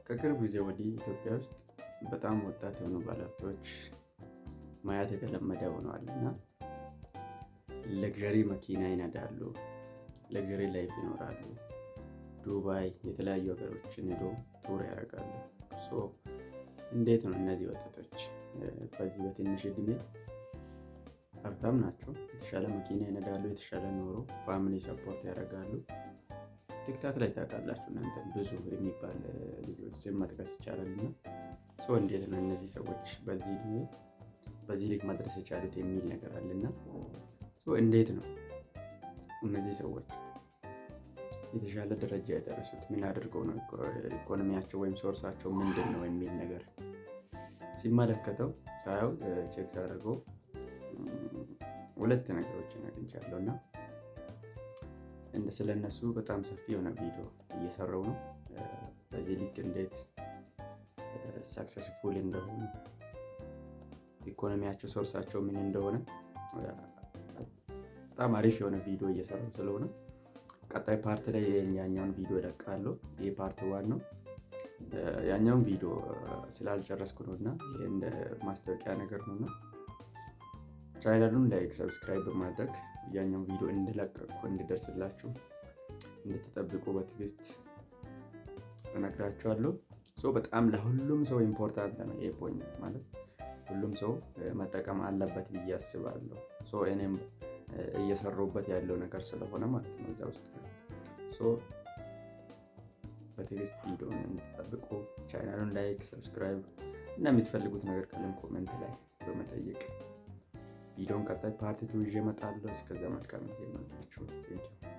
ከቅርብ ጊዜ ወዲህ ኢትዮጵያ ውስጥ በጣም ወጣት የሆኑ ባለሀብቶች ማየት የተለመደ ሆነዋል እና luxury መኪና ይነዳሉ፣ luxury life ይኖራሉ፣ ዱባይ የተለያዩ ሀገሮችን ሄዶ tour ያደርጋሉ። So እንዴት ነው እነዚህ ወጣቶች በዚህ በትንሽ እድሜ ሀብታም ናቸው፣ የተሻለ መኪና ይነዳሉ፣ የተሻለ ኑሮ፣ family support ያደርጋሉ። TikTok ላይ ታውቃላችሁ እናንተ ብዙ የሚባል ልጆች ስም መጥቀስ ይቻላል። እና so እንዴት ነው እነዚህ ሰዎች በዚህ እድሜ በዚህ ልክ መድረስ የቻሉት የሚል ነገር አለ። እና so እንዴት ነው እነዚህ ሰዎች የተሻለ ደረጃ የደረሱት? ምን አድርገው ነው? ኢኮኖሚያቸው ወይም source ኣቸው ምንድን ነው የሚል ነገር ሲመለከተው ሳየው check ሳደርገው ሁለት ነገሮችን አግኝቻለሁ እና ስለ እነሱ በጣም ሰፊ የሆነ ቪዲዮ እየሰራው ነው። በዚህ ልክ እንዴት successful እንደሆኑ፣ ኢኮኖሚያቸው source ኣቸው ምን እንደሆነ በጣም አሪፍ የሆነ ቪዲዮ እየሰራው ስለሆነ ቀጣይ part ላይ ያኛውን ቪዲዮ እለቃለሁ። ይህ part one ነው። ያኛውን ቪዲዮ ስላልጨረስኩ ነው እና ይህ እንደ ማስታወቂያ ነገር ነው እና ቻናሉን like፣ subscribe በማድረግ ያኛውን ቪዲዮ እንደለቀቅኩ እንዲደርስላችሁ እንድትጠብቁ በትዕግስት እነግራችኋለሁ። So በጣም ለሁሉም ሰው important ነው ይሄ point፣ ማለት ሁሉም ሰው መጠቀም አለበት ብዬ አስባለሁ። So እኔም እየሰራሁበት ያለው ነገር ስለሆነ ማለት ነው እዛ ውስጥ። So በትዕግስት ቪዲዮን እንድትጠብቁ ቻናሉን like፣ subscribe እና የምትፈልጉት ነገር ካለም comment ላይ በመጠየቅ ቪዲዮን ቀጣይ part two ይዤ እመጣለሁ። እስከዛ መልካም ጊዜ ይሁንላችሁ። Thank you.